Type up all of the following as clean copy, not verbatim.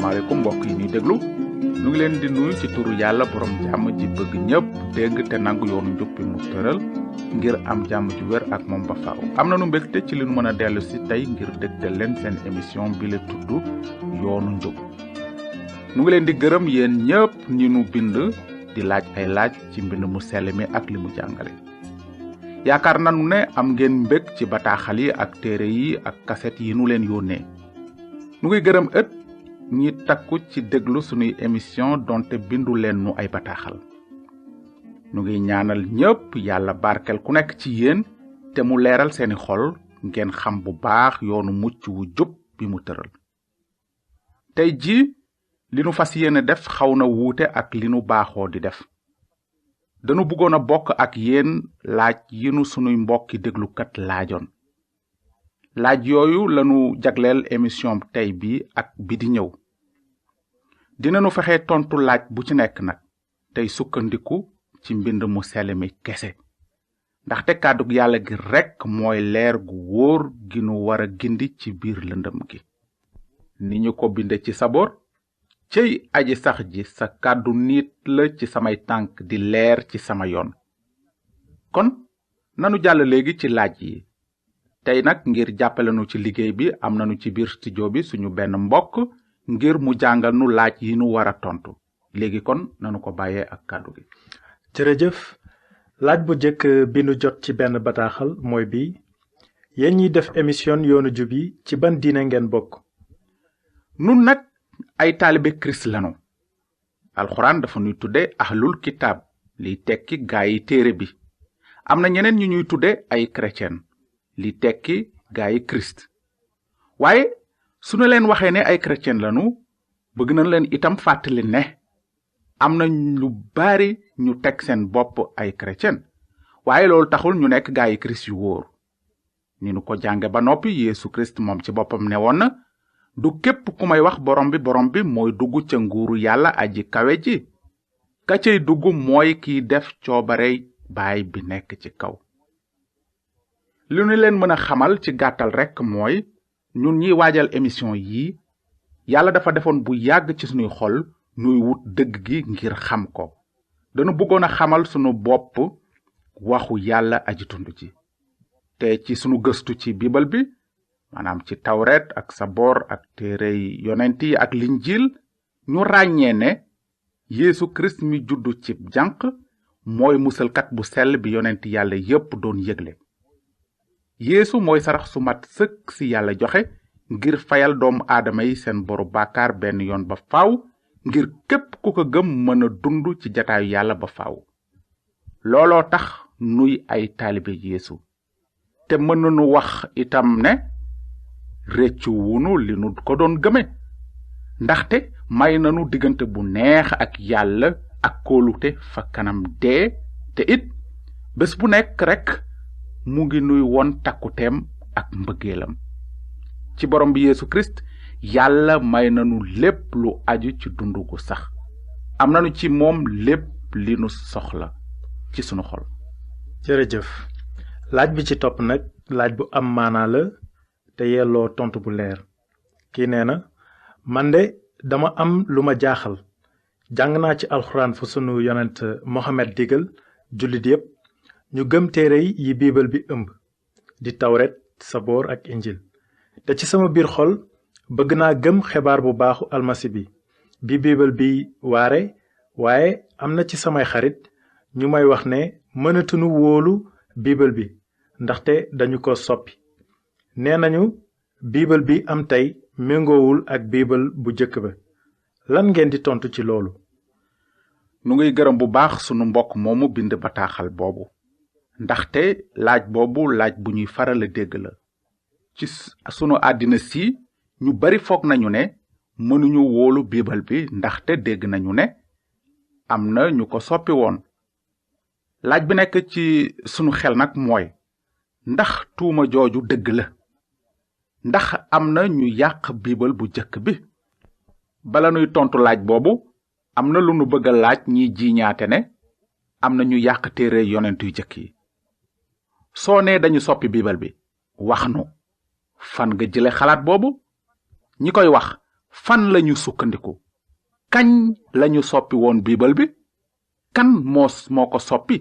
asalaamaaleykum mbokk yi ñuy déglu ñu ngi leen di nuyu ci turu yàlla borom jàmm ji bëgg ñëpp dégg te nangu yoonu njub bi mu tëral ngir am jàmm ju wér ak moom ba faaw. am nañu mbégte ci li nu mën a dellu si tey ngir dégtal leen seen émission bi la tudd yoonu njub. ñu ngi leen di gërëm yéen ñëpp ñi nu bind di laaj ay laaj ci mbind mu sell mi ak li mu jàngale. yaakaar nanu ne am ngeen mbég ci bataaxal yi ak téere yi ak kaset yi nu leen yónnee. nu ngi gërëm ñi takku ci déglu sunuy émission donte bindu leen nu ay bataaxal. nu ngi ñaanal ñépp yàlla barkel ku nekk ci yéen te mu leeral seeni xol ngeen xam bu baax yoonu mucc wu jub bi mu tëral. tey ji li nu fas yéene def xaw na wuute ak li nu baaxoo di def. danu bëggoon a bokk ak yéen laaj yi nu sunuy mbokki déglukat laajoon. laaj yooyu lanu jagleel émission tey bi ak bi di ñëw. dinanu fexe tontu laaj bu ci nekk nag tey sukkandiku ci mbind mu sell mi kese. ndaxte kàddug yàlla gi rekk mooy leer gu wóor gi nu war a gindi ci biir lëndëm gi. ni ñu ko binde ci saboor. cey aji sax ji sa kàddu nit la ci samay tànk di leer ci sama yoon. kon nanu jàll léegi ci laaj yi. tey nag ngir jàppale nu ci liggéey bi am nanu ci biir studio bi suñu benn mbokk ngir mu jàngal nu laaj yi nu war a tontu. léegi kon nanu ko bàyyee ak kàddu gi. jërëjëf laaj bu jëkk bi nu jot ci benn bataaxal mooy bi yéen ñiy def émission yoonu jub yi ci ban diine ngeen bokk. nun nag ay taalibe kirist lanu. alxuraan dafa ñuy tudde ahlul kitaab liy tekki gaayi téere bi. am na ñeneen ñu ñuy tudde ay chrétien li tekki gaayi kirist. waaye su nu leen waxee ne ay chrétien lanu bëgg nañ leen itam fàttali ne am na lu bari ñu teg seen bopp ay chrétien waaye loolu taxul ñu nekk gaayi kirist yu wóor. ni nu ko jànge ba noppi Yeesu Kirist moom ci boppam ne woon na du képp ku may wax borom bi mooy dugg ca nguuru yàlla aji kawe ji. ka cay dugg mooy kiy def coobarey baay bi nekk ci kaw. li nu leen mën a xamal ci gàttal rekk mooy ñun ñiy waajal émission yi yàlla dafa defoon bu yàgg ci sunuy xol nuy wut dëgg gi ngir xam ko. danu bëggoon a xamal sunu bopp waxu yàlla aji tund ji. te ci sunu gëstu ci bibal bi maanaam ci tawret ak saboor ak téerey yonent yi ak linjiil ñu ràññee ne Yeesu Kirist mi juddu ci janq mooy musalkat bu sell bi yonent yàlla yépp doon yëgle. Yeesu mooy sarax su mat sëkk si yàlla joxe ngir fayal doomu aadama yi seen boru bàkkaar benn yoon ba faaw ngir képp ku ko gëm mën a dund ci jataayu yàlla ba faaw. looloo tax nuy ay taalibe Yeesu. te mën nañu wax itam ne réccu wunu li nu ko doon gëme. ndaxte may nanu diggante bu neex ak yàlla ak kóolute fa kanam dee te it bés bu nekk rekk mu ngi nuy won takkuteem ak mbëggeelam. ci borom bi Yeesu Kirist yàlla may nanu lépp lu aju ci dundu gu sax. am nanu ci moom lépp li nu soxla ci sunu xol. jërëjëf laaj bi ci topp nag laaj bu am maanaa la te yelloo tontu bu leer. kii nee na man de dama am lu ma jaaxal. jàng naa ci alxuraan fu sunu yonent Mohamed digal jullit yépp ñu gëm téere yi biibal bi ëmb di tawret saboor ak injil. te ci sama biir xol bëgg naa gëm xibaar bu baaxu almasi bi biibal bi waare waaye am na ci samay xarit ñu may wax ne mënatuñu wóolu biibal bi ndaxte dañu ko soppi. nee nañu biibal bi am tey méngoowul ak biibal bu jëkk ba. lan ngeen di tontu ci loolu. nu ngiy gërëm bu baax sunu mbokk moomu bind bataaxal boobu. ndaxte laaj boobu laaj bu ñuy faral a dégg la. ci sunu àddina si ñu bari foog nañu ne mënuñu wóolu biibal bi ndaxte dégg nañu ne am na ñu ko soppi woon. laaj bi nekk ci sunu xel nag mooy ndax tuuma jooju dëgg la. ndax am na ñu yàq biibal bu jëkk bi. bala nuy tontu laaj boobu am na lu nu bëgg a laaj ñiy jiiñaate ne am na ñu yàq téere yonent yu jëkk yi. soo nee dañu soppi biibal bi wax nu fan nga jële xalaat boobu. ñi koy wax fan lañu sukkandiku kañ lañu soppi woon biibal bi kan moo ko soppi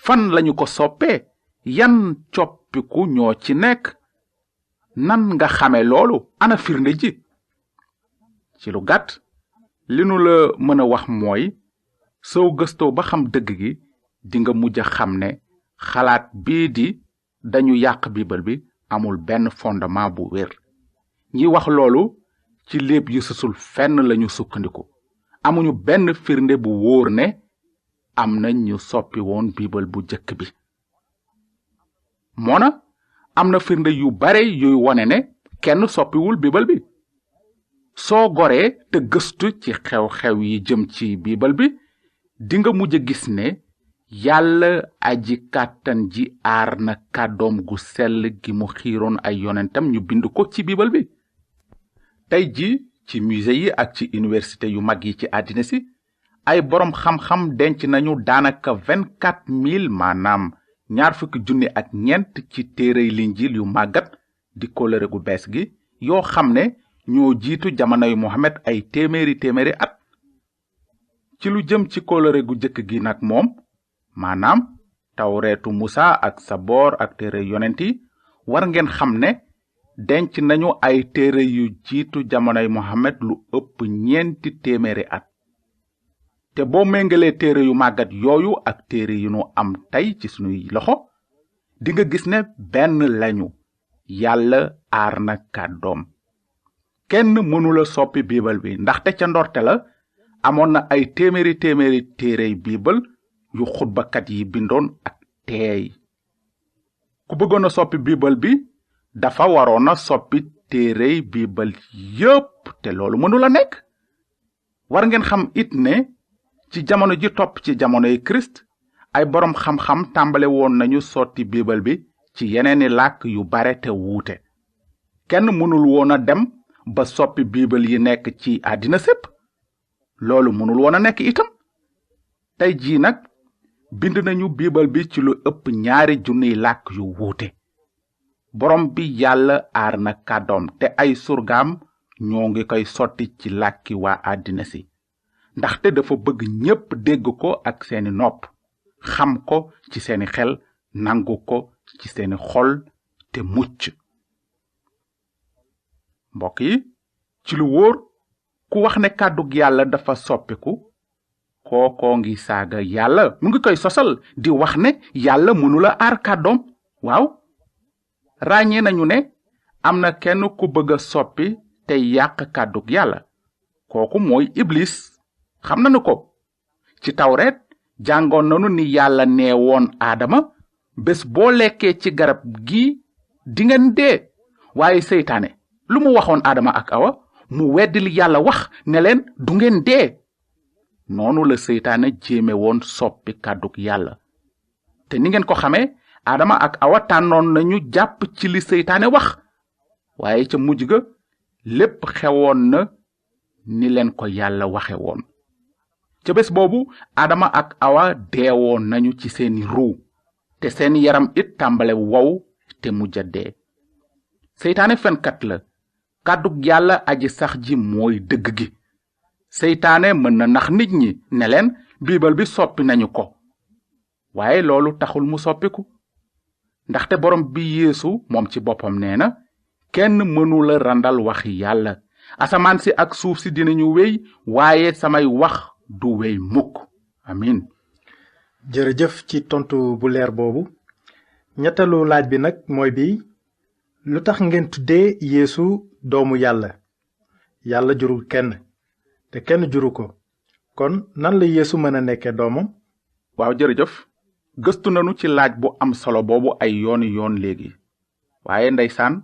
fan lañu ko soppee yan coppiku ñoo ci nekk nan nga xame loolu ana firnde ji ci lu gàtt li nu la mën a wax mooy soo gëstoo ba xam dëgg gi dinga mujj a xam ne xalaat bii di dañu yàq biibal bi amul benn fondement bu wér ñi wax loolu ci léeb yu susul fenn lañu sukkandiku amuñu benn firnde bu wóor ne am na ñu soppi woon biibal bu jëkk bi moona am na firnde yu bare yuy wone ne kenn soppiwul biibal bi soo goree te gëstu ci xew-xew yi jëm ci biibal bi dinga mujj gis ne yàlla aji kàttan ji aar na kàddoom gu sell gi mu xiiroon ay yonentam ñu bind ko ci biibal bi tey ji ci musée yi ak ci université yu mag yi ci àddina si ay boroom xam-xam denc nañu daanaka 24,000 maanaam 20,000 ak ñeent ci téerey linjiil yu màggat di kóllëre gu bees gi yoo xam ne ñoo jiitu jamonoy Muhammad ay téeméeri at ci lu jëm ci kóllëre gu jëkk gi nag moom maanaam tawreetu Musa ak Saboor ak téere yonent yi war ngeen xam ne denc nañu ay téere yu jiitu jamonoy Muhammad lu ëpp 400 at te boo méngalee téere yu màggat yooyu ak téere yu nu am tey ci sunuy loxo dinga gis ne benn lañu yàlla aar na kàddoom kenn mënula soppi biibal bi ndaxte ca ndorte la amoon na ay téeméeri téerey biibal yu xutbakat yi bindoon ak teey ku bëggoon a soppi biibal bi dafa waroon a soppi téerey biibal yépp te loolu mënula nekk war ngeen xam it ne ci jamono ji topp ci jamonoy Kirist ay boroom xam-xam tàmbale woon nañu sotti biibal bi ci yeneeni làkk yu bare te wuute kenn mënul woon a dem ba soppi biibal yi nekk ci àddina sépp loolu mënul woon a nekk itam tey jii nag bind nañu biibal bi ci lu ëpp 2,000 làkk yu wuute borom bi yàlla aar na kàddoom te ay surgaam ñoo ngi koy sotti ci làkki waa àddina si ndaxte dafa bëgg ñépp dégg ko ak seeni nopp xam ko ci seeni xel nangu ko ci seeni xol te mucc mbokk yi ci lu wóor ku wax ne kàddug yàlla dafa soppiku kookoo ngi saaga yàlla mu ngi koy sosal di wax ne yàlla mënula aar kàddoom waaw ràññee nañu ne am na kenn ku bëgg a soppi te yàq kàddug yàlla kooku mooy iblis xam nañu ko ci tawreet jàngoon nanu ni yàlla nee woon aadama bés boo lekkee ci garab gi dingeen dee waaye seytaane lu mu waxoon aadama ak awa mu weddi li yàlla wax ne leen du ngeen dee noonu la seytaane jéeme woon soppi kàddug yàlla te ni ngeen ko xamee aadama ak awa tànnoon nañu jàpp ci li seytaane wax waaye ca mujj ga lépp xewoon na ni leen ko yàlla waxe woon ca bés boobu aadama ak awa deewoon nañu ci seeni ruu te seeni yaram it tàmbale wow te mujj a dee seytaane fenkat la kàddug yàlla aji sax ji mooy dëgg gi seytaane mën na nax nit ñi ne leen biibal bi soppi nañu ko waaye loolu taxul mu soppiku ndaxte borom bi yeesu moom ci boppam nee na kenn mënula randal waxi yàlla asamaan si ak suuf si dinañu wéy waaye samay wax du wéy mukk amin jërëjëf ci tontu bu leer boobu ñettalu laaj bi nag mooy bi lu tax ngeen tuddee yeesu doomu yàlla jurul kenn te kenn juru ko kon nan la yeesu mën a nekke doomam waaw jërëjëf gëstu nanu ci laaj bu am solo boobu ay yoon léegi waaye ndeysaan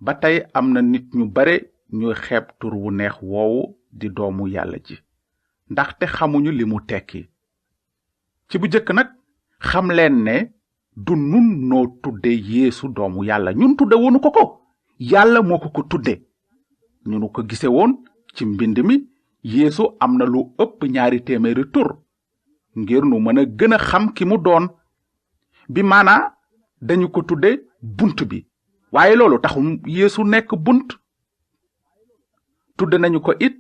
ba tey am na nit ñu bare ñuy xeeb tur wu neex woowu di doomu yàlla ji ndaxte xamuñu li mu tekki ci bu jëkk nag xam leen ne du nun noo tudde yeesu doomu yàlla ñun tudde woonu ko yàlla moo ko tudde ñu ko gise woon ci mbind mi yeesu am na lu ëpp 200 tur ngir nu mën a gën a xam ki mu doon bi maanaa dañu ko tudde bunt bi waaye loolu taxul yeesu nekk bunt tudde nañu ko it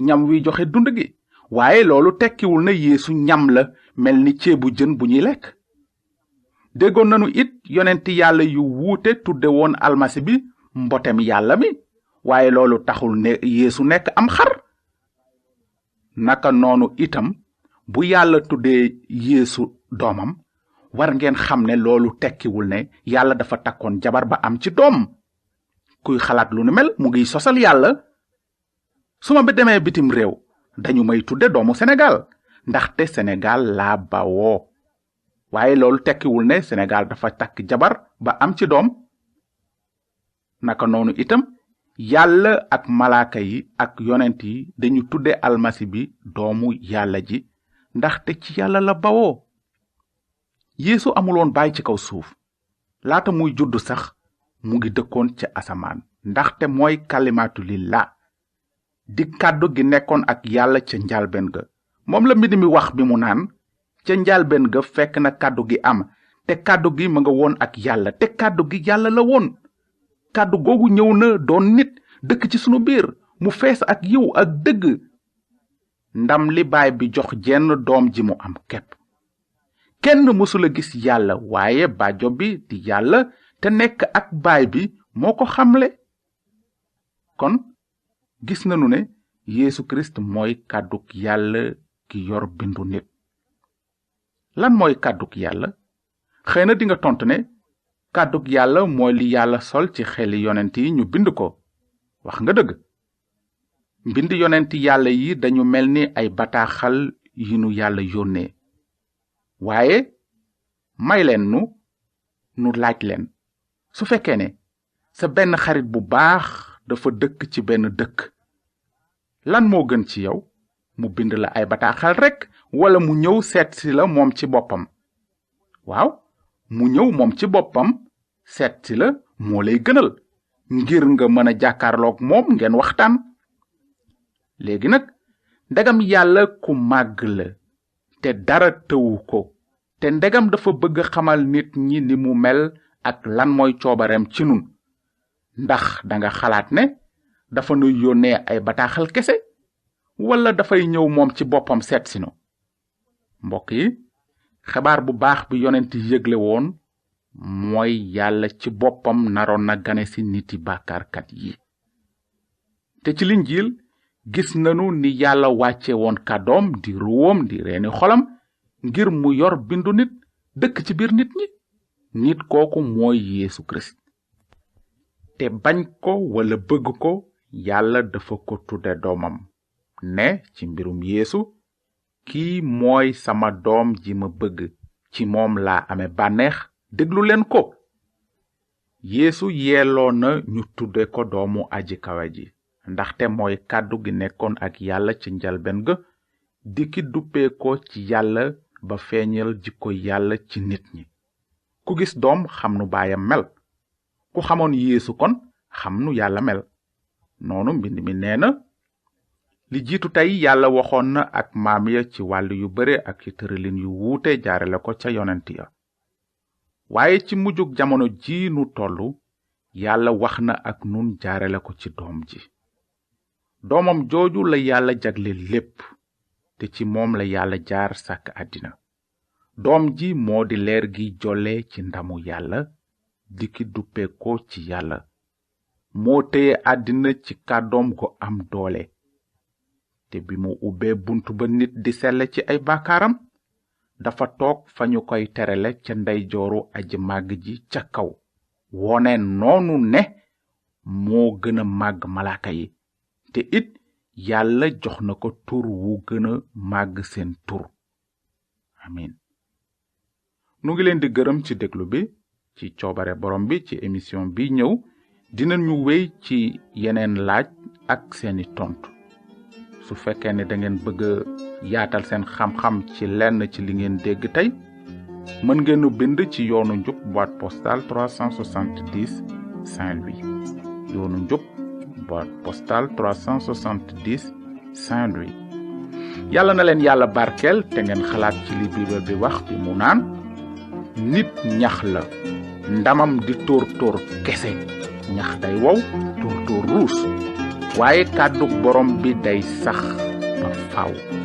ñam wi joxe dund gi waaye loolu tekkiwul na Yeesu ñam la mel ni ceebu jën bu ñuy lekk. déggoon nanu it yonenti yàlla yu wuute tudde woon almasi bi mbotem yàlla mi waaye loolu taxul ne Yeesu nekk am xar. naka noonu itam bu yàlla tuddee Yeesu doomam war ngeen xam ne loolu tekkiwul ne yàlla dafa takkoon jabar ba am ci doom. kuy xalaat lu nu mel mu ngi sosal yàlla. su ma demee bitim réew dañu may tudde doomu Sénégal ndaxte Sénégal laa bawoo waaye loolu tekkiwul ne Sénégal dafa takk jabar ba am ci doom. naka noonu itam yàlla ak malaaka yi ak yonent yi dañu tudde almasi bi doomu yàlla ji ndaxte ci yàlla la bawoo. Yeesu amuloon baay ci kaw suuf laata muy judd sax mu ngi dëkkoon ca asamaan ndaxte mooy kalimatu lillah di kàddu gi nekkoon ak yàlla ca njalbeen ga. moom la mbind mi wax bi mu naan ca njalbeen ga fekk na kàddu gi am te kàddu gi ma nga woon ak yàlla te kàddu gi yàlla la woon. kàddu googu ñëw na doon nit dëkk ci sunu biir mu fees ak yiw ak dëgg. ndam li baay bi jox jenn doom ji mu am kepp. kenn mësula gis yàlla waaye bàjjo bi di yàlla te nekk ak baay bi moo ko xamle. kon gis nanu ne Yeesu Kirist mooy kàdduk yàlla ki yor bindu nit. lan mooy kàdduk yàlla? xëy na dinga tontu ne kàdduk yàlla mooy li yàlla sol ci xeli yonent yi ñu bind ko. wax nga dëgg. mbind yonent yàlla yi dañu mel ni ay bataaxal yi nu yàlla yónnee. waaye may leen nu laaj leen su fekkee ne sa benn xarit bu baax dafa dëkk ci benn dëkk lan moo gën ci yow mu bind la ay bataaxal rekk wala mu ñëw seet si la moom ci boppam? waaw mu ñëw moom ci boppam seet si la moo lay gënal ngir nga mën a jàkkaarloog moom ngeen waxtaan. léegi nag ndegam yàlla ku màgg la te dara tëwu ko te ndegam dafa bëgg xamal nit ñi ni mu mel ak lan mooy coobareem ci nun ndax danga xalaat ne dafa nu yónnee ay bataaxal kese wala dafay ñëw moom ci boppam seet si nu? mbokk yi xabaar bu baax bi yonent yëgle woon mooy yàlla ci boppam naroon na gane si niti bàkkaarkat yi. te ci linjiil gis nanu ni yàlla wàcce woon kàddoom di ruwam di reeni xolam ngir mu yor bindu nit dëkk ci biir nit ñi. nit kooku mooy Yeesu Kirist. te bañ ko wala bëgg ko yàlla dafa ko tudde doomam ne ci mbirum Yeesu kii mooy sama doom ji ma bëgg ci moom laa ame bànneex déglu leen ko. Yeesu yelloo na ñu tudde ko doomu aji kawe ji ndaxte mooy kàddu gi nekkoon ak yàlla ci njalbeen ga di ki duppee ko ci yàlla ba feeñal jikko yàlla ci nit ñi. ku gis doom xam nu baayam mel. ku xamoon Yeesu kon xam nu yàlla mel. noonu mbind mi nee na li jiitu tey yàlla waxoon na ak maam ya ci wàll yu bare ak ci tëralin yu wuute jaarale ko ca yonent ya. waaye ci mujjug jamono ji nu tollu yàlla wax na ak nun jaarale ko ci doom ji. doomam jooju la yàlla jagle lépp te ci moom la yàlla jaar sàkk àddina. doom ji moo di leer gi jolle ci ndamu yàlla di ki duppee ko ci yàlla. moo téye àddina ci kàddoom gu am doole. te bi mu ubbee bunt ba nit di selle ci ay bàkkaaram dafa toog fa ñu koy terale ca ndeyjooru aji màgg ji ca kaw wone noonu ne moo gën a màgg malaaka yi te it yàlla jox na ko tur wu gën a màgg seen tur. amin. nu ngi leen di gërëm ci déglu bi ci coobare borom bi ci émission bi ñëw dinañu wéy ci yeneen laaj ak seeni tontu. su fekkee ne da ngeen bëgg yaatal seen xam-xam ci lenn ci li ngeen dégg tey mën ngeen nu bind ci yoonu njub boîte postale 370 Saint-Louis. yoonu njub boîte postale 370 Saint-Louis. yàlla na leen yàlla barkeel te ngeen xalaat ci li Bible bi wax bi mu naan nit ñax la ndamam di tóor kese ñax day wow tóor ruus waaye kàddu borom bi day sax ba faaw.